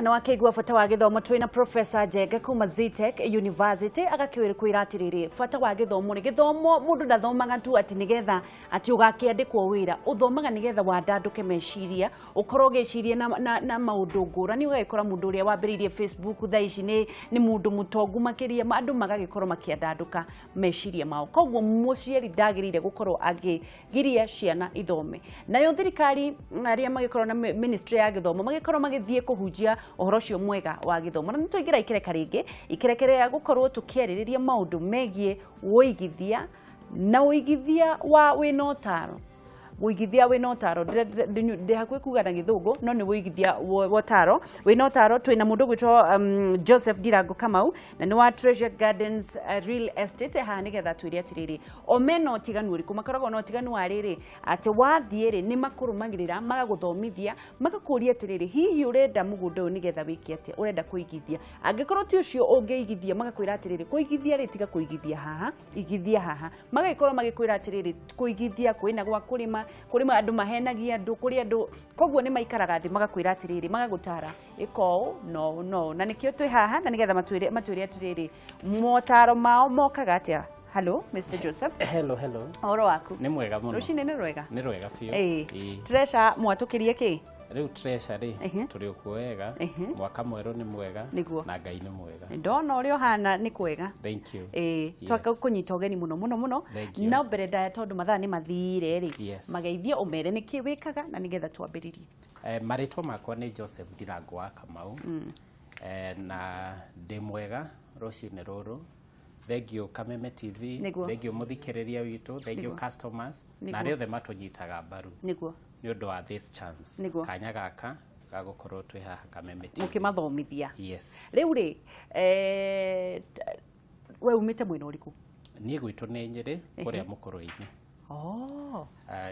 Na nĩ wakĩigua bata wa gĩthomo. Twĩna Professor Njenga kuma Zetech University, agakĩkwĩra atĩrĩrĩ, bata wa gĩthomo nĩ gĩthomo. Mũndũ ndathomaga tu atĩ nĩgetha atĩ ũgakĩandĩkwo wĩra, ũthomaga nĩgetha wandandũke meciria, ũkorwo ũgĩciria na maũndũ ngũrani. Ũgagĩkora mũndũ ũrĩa wambĩrĩirie Facebook thaa ici nĩ mũndũ mũtongu makĩria. Andũ magagĩkorwo makĩandandũka meciria mao. Koguo mũciari ndagĩrĩire gũkorwo akĩgiria ciana ithome. Nayo thirikari, arĩa magĩkorwo na ministry ya gĩthomo, magĩkorwo magĩthiĩ kũhunjia ũhoro ũcio mwega wa gĩthomo. Na nĩ twaingĩra ikereka rĩngĩ, ikereka rĩa gũkorwo tũkĩarĩrĩria maũndũ megiĩ ũigithia, na ũigithia wa wĩna ũtaro, ũigithia wĩna ũtaro. Ndĩ hakuhĩ kuga na Gĩthũngũ, no nĩ ũigithia wa ũtaro, wĩna ũtaro. Twĩna mũndũ gwĩtwo Joseph Ndirango Kamau, na nĩ wa Treasure Gardens Real Estate haha, nĩgetha twĩre atĩrĩrĩ, o mena ũtiganu ũrĩkũ, makoragwo na ũtiganu wa rĩrĩ, atĩ wathiĩ rĩ, nĩ makũrũmagĩrĩra, magagũthomithia, magakũria atĩrĩrĩ, hihi ũrenda mũgũnda ũyũ nĩgetha wĩke atĩa? Ũrenda kũigithia? Angĩkorwo ti ũcio ũngĩigithia, magakwĩra atĩrĩrĩ, kũigithia rĩ, tiga kũigithia haha, igithia haha. Magagĩkorwo magĩkwĩra atĩrĩrĩ, kũigithia kwĩna gwa kũrĩma, kũrĩma andũ mahenagia andũ, kũrĩ andũ. Koguo nĩ maikaraga thĩ, magakwĩra atĩrĩrĩ, magagũtara, ĩka ũũ no no na nĩkĩo twĩ haha, na nĩgetha matwĩre atĩrĩrĩ, motaro mao mokaga atĩa. Hello, Mr Joseph. Hello, hello. Ũhoro waku? Nĩ mwega mũno. Rũcinĩ nĩ rwega. Nĩ rwega biũ. Ĩĩ. Treasure mwatũkĩrie kĩ? Rĩu Treasure rĩ, tũrĩ okuo wega. Mwaka mwerũ nĩ mwega. Na Ngai nĩ mwega. Ndona ũrĩa ũhana nĩ kwega. Thank you. Ĩĩ, twaka kũnyita ũgeni mũno mũno mũno. Thank you. No mbere ndaya, tondũ mathaa nĩ mathire rĩ, mageithie, ũmere nĩkĩ wĩkaga, na nĩgetha twambĩrĩrie. Marĩtwa makwa nĩ Joseph Ndirango wa Kamau. Na ndĩ mwega rũcinĩ rũrũ. Thank you Kameme TV. Thank you mũthikĩrĩria witũ. Thank you customers. Na arĩa othe matũnyitaga mbaru nĩ ũndũ wa this chance. Kanya gaka ga gũkorwo twĩ haha Kameme TV. Mũkĩmathomithia. Yes. Rĩu rĩ, we umĩte mwena ũrĩkũ? Niĩ gwitũ nĩ Nyĩrĩ, kũrĩa Mũkũrwe-inĩ.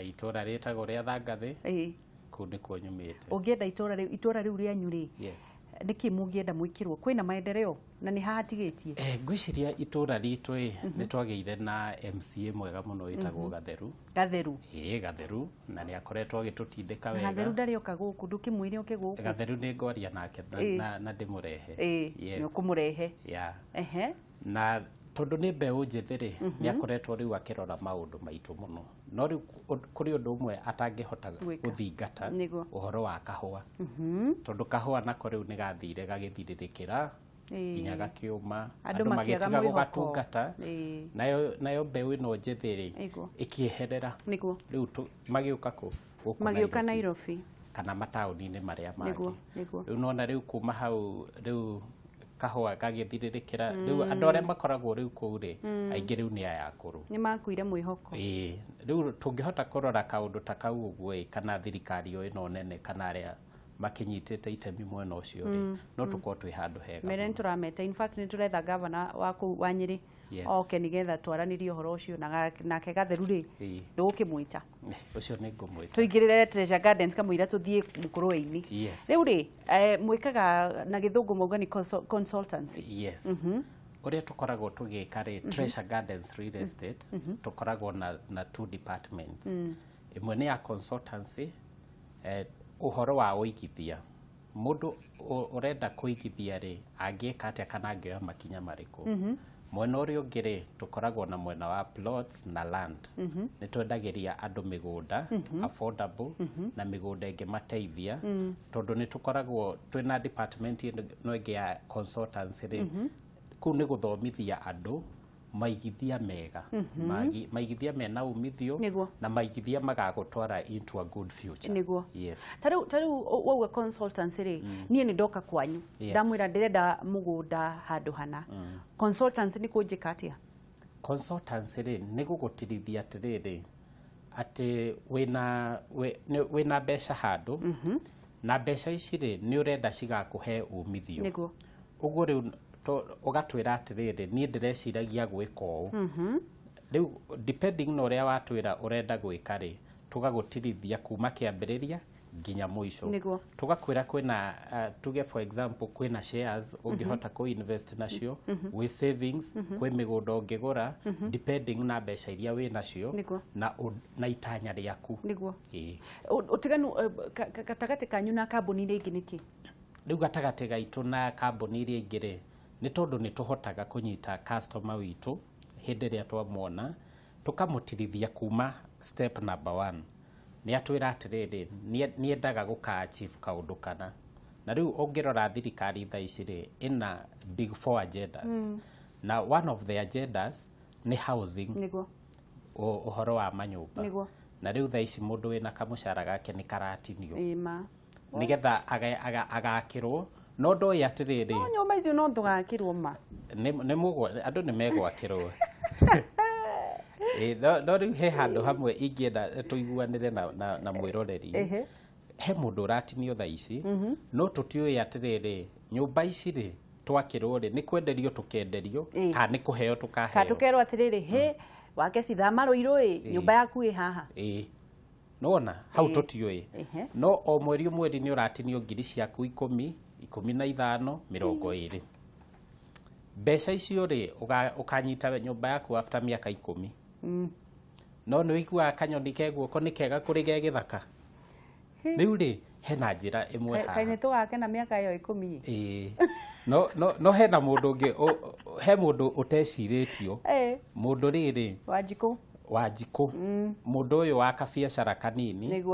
Itũũra rĩtagwo rĩa Thangathĩ. Kũu nĩkuo nyumĩte. Ũngĩenda itũũra rĩu rĩanyu rĩ, nĩkĩ mũngĩenda mwĩkĩrwo? Kwĩna maendeleo na nĩ hahatigĩtie? Ngwĩciria itũũra ritũ ĩ, nĩ twagĩire na MCA mwega mũno wĩtagwo Gatheru. Gatheru. Ĩĩ, Gatheru, na nĩ akoretwo agĩtũtindĩka Na Gatheru wega. ndarĩ oka gũkũ? Ndũkĩmwĩre oke gũkũ? Gatheru nĩ ngwaria nake na, na ndĩmũrehe. Nĩ ũkũmũrehe. Yeah. Na tondũ nĩ mbeũ njĩthĩ rĩ, nĩ akoretwo rĩu akĩrora maũndũ maitũ mũno, no rĩu kũrĩ ũndũ ũmwe atangĩhota Gwĩka. gũthingata, ũhoro wa kahũa, tondũ kahũa nako rĩu nĩ gathire gagĩthirĩrĩkĩra nginya gakĩũma, Andũ andũ makĩaga magĩtiga mwĩhoko. gũgatungata. Nayo mbeũ ĩno njĩthĩ rĩ, ĩkĩeherera. Rĩu magĩũka kũ? Gũkũ Magĩũka Nairobi, Nairobi. kana mataũni-inĩ marĩa mangĩ. Rĩu nona rĩu kuma hau rĩu kahũa gagĩthirĩrĩkĩra. Rĩu andũ arĩa makoragwo rĩu kũu rĩ, aingĩ rĩu nĩ aya akũrũ. Nĩ makuire mwĩhoko. Ĩĩ, rĩu tũngĩhota kũrora kaũndũ ta kau ũguo ĩ, kana thirikari o ĩno nene, kana arĩa makinyitĩte itemi mwena ũcio rĩ, no tũkorwo twĩ handũ hega Mere nĩ mũno. tũrameta. In fact, nĩ tũretha gavana wa kũu wa Nyĩrĩ oke nĩgetha twaranĩrie ũhoro ũcio nake. Gatheru rĩ, ndũgũkĩmwĩta? Ũcio nĩ ngũmwĩta. Tũingĩrĩre Treasure Gardens kamũira tũthiĩ Mũkũrwe-inĩ. Rĩu rĩ, mwĩkaga na Gĩthũngũ mauga nĩ consultancy. Yes. Ũrĩa tũkoragwo tũgĩka rĩ, Treasure Gardens Real Estate, tũkoragwo na two departments. Ĩmwe nĩ ya consultancy, ũhoro wa ũigithia. Mũndũ ũrenda kũigithia rĩ, angĩka atĩa kana angĩoya makinya marĩkũ? Mwena ũrĩa ũngĩ rĩ, tũkoragwo na mwena wa plots na land. Nĩ twendagĩria andũ mĩgũnda affordable na mĩgũnda ĩngĩmateithia, tondũ nĩ tũkoragwo twĩna department ĩno ĩngĩ ya consultancy rĩ, kũu nĩ gũthomithia andũ maigithia mega, maigithia mena umithio na maigithia magagũtwara into a good future. Yes. Ta rĩu wauga consultancy rĩ, niĩ nĩ ndoka kwanyu, ndamwĩra ndĩrenda mũgũnda handũ hana, consultancy nĩ kũnjĩka atĩa? Consultancy rĩ, nĩ gũgũtirithia atĩrĩrĩ, atĩ wĩna mbeca handũ, na mbeca ici rĩ, nĩ ũrenda cigakũhe umithio. Ũguo rĩu ũgatwĩra atĩrĩrĩ, niĩ ndĩreciragia gwĩka ũũ. Rĩu depending na ũrĩa watwĩra ũrenda gwĩka rĩ, tũgagũtirithia kuma kĩambĩrĩria nginya mũico. Tũgakwĩra kwĩna tuge for example kwĩna shares ũngĩhota kũ invest nacio, gwĩ savings, kwĩ mĩgũnda ũngĩgũra, depending na mbeca iria wĩ nacio na itanya rĩaku. Ũtiganu gatagatĩ kanyu na kambuni iria ingĩ nĩkĩ? Rĩu gatagatĩ gaitũ na kambuni iria ingĩ rĩ, nĩ tondũ nĩ tũhotaga kũnyita customer witũ hĩndĩ ĩrĩa twamwona, tũkamũtirithia kuma step number one. Nĩ atwĩra atĩrĩrĩ, nĩendaga gũka achieve kaũndũ kana. Na rĩu ũngĩrora thirikari thaa ici rĩ, ĩna big four agendas, na one of the agendas nĩ housing, ũhoro wa manyũmba. Na rĩu thaa ici mũndũ wĩna kamũcara gake nĩ karatinio Ĩma. nĩgetha agakĩrwo, no ndoĩ atĩrĩrĩ, No nyũmba icio no tũgakĩrwo ma. Nĩ andũ nĩ megwakĩrwo. Ĩ, no rĩu he handũ hamwe ingĩenda tũiguanĩre na mwĩroreri. He mũndũ ũratinio thaa ici, no tũtiũĩ atĩrĩrĩ, nyũmba ici rĩ, twakĩrwo rĩ, nĩ kwenderio tũkenderio kana nĩ kũheo Ka tũkaheo? Tũkerwo atĩrĩrĩ, hĩ wake cithama rũirũ ĩ, nyũmba yaku ĩ haha. Ĩ, nona hau tũtiũĩ. No o mweri o mweri nĩ ũratinio ngiri ciaku 10, 15, 20. Mbeca icio rĩ, ũkanyita nyũmba yaku after mĩaka 10. No nĩ ũiguaga kanyoni ke guoko nĩ kega kũrĩ ge gĩthaka. Rĩu rĩ, hena njĩra ĩmwe Kaĩ haha. nĩ tũgakena mĩaka ĩyo 10? Ĩĩ, no hena mũndũ ũngĩ he mũndũ ũtecirĩtio, mũndũ rĩrĩ, Wanjikũ. Wanjikũ, mũndũ ũyũ wa kabiacara kanini,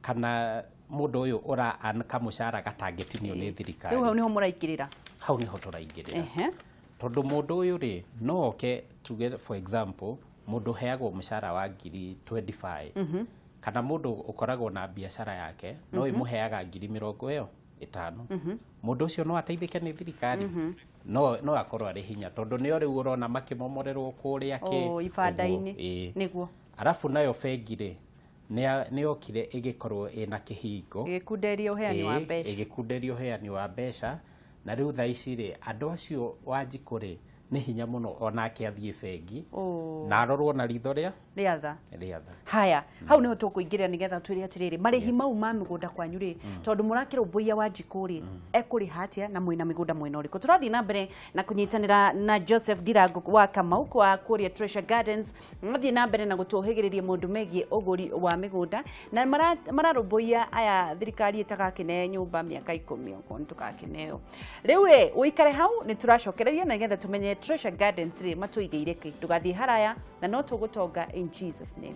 kana mũndũ ũyũ ũra earn kamũcara gatangĩtinio nĩ thirikari. Rĩu hau nĩho mũraingĩrĩra. Hau nĩho tũraingĩrĩra, tondũ mũndũ ũyũ rĩ, no oke tuge, for example, mũndũ ũheagwo mũcara wa ngiri 25, kana mũndũ ũkoragwo na biacara yake no ĩmũheaga ngiri 50, mũndũ ũcio no ateithĩke nĩ thirikari. No akorwo arĩ hinya, tondũ nĩo rĩu ũrona makĩmomorerwo kũrĩa kĩ O ibanda-inĩ. Ũguo, ĩĩ. Arabu nayo bengi rĩ, nĩ yokire ĩgĩkorwo ĩna kĩhingo, Ĩgĩkunderia ũheani wa mbeca. Ĩgĩkunderia ũheani wa mbeca. Na rĩu thaa ici rĩ, andũ acio, Wanjikũ rĩ, nĩ hinya mũno onake athiĩ bengi na arorwo na ritho rĩa rĩatha. Rĩatha. Haya, hau niho tũkũingĩrĩra nĩgetha twĩre atĩrĩrĩ, marĩhi mau ma mĩgũnda kwanyu rĩ, tondũ mũrakĩrũmbũiya Wanjikũ rĩ, ekũrĩha atĩa, na mwĩna mĩgũnda mwena ũrĩkũ? Tũrathiĩ na mbere na kũnyitanĩra na Joseph Ndirango wa Kamau wa kũrĩa Treasure Gardens, mathiĩ na mbere na gũtũhĩgĩrĩria maũndũ megiĩ ũgũri wa mĩgũnda na mararũmbũiya aya thirikari ĩtagakĩne nyũmba mĩaka 10, okorwo nĩ tũgakĩneo. Rĩu rĩ, ũikare hau, nĩ tũracokereria na nĩgetha tũmenye Treasure Gardens rĩ matũigĩire kĩ. Ndũgathiĩ haraya, na no tũgũtonga in Jesus name.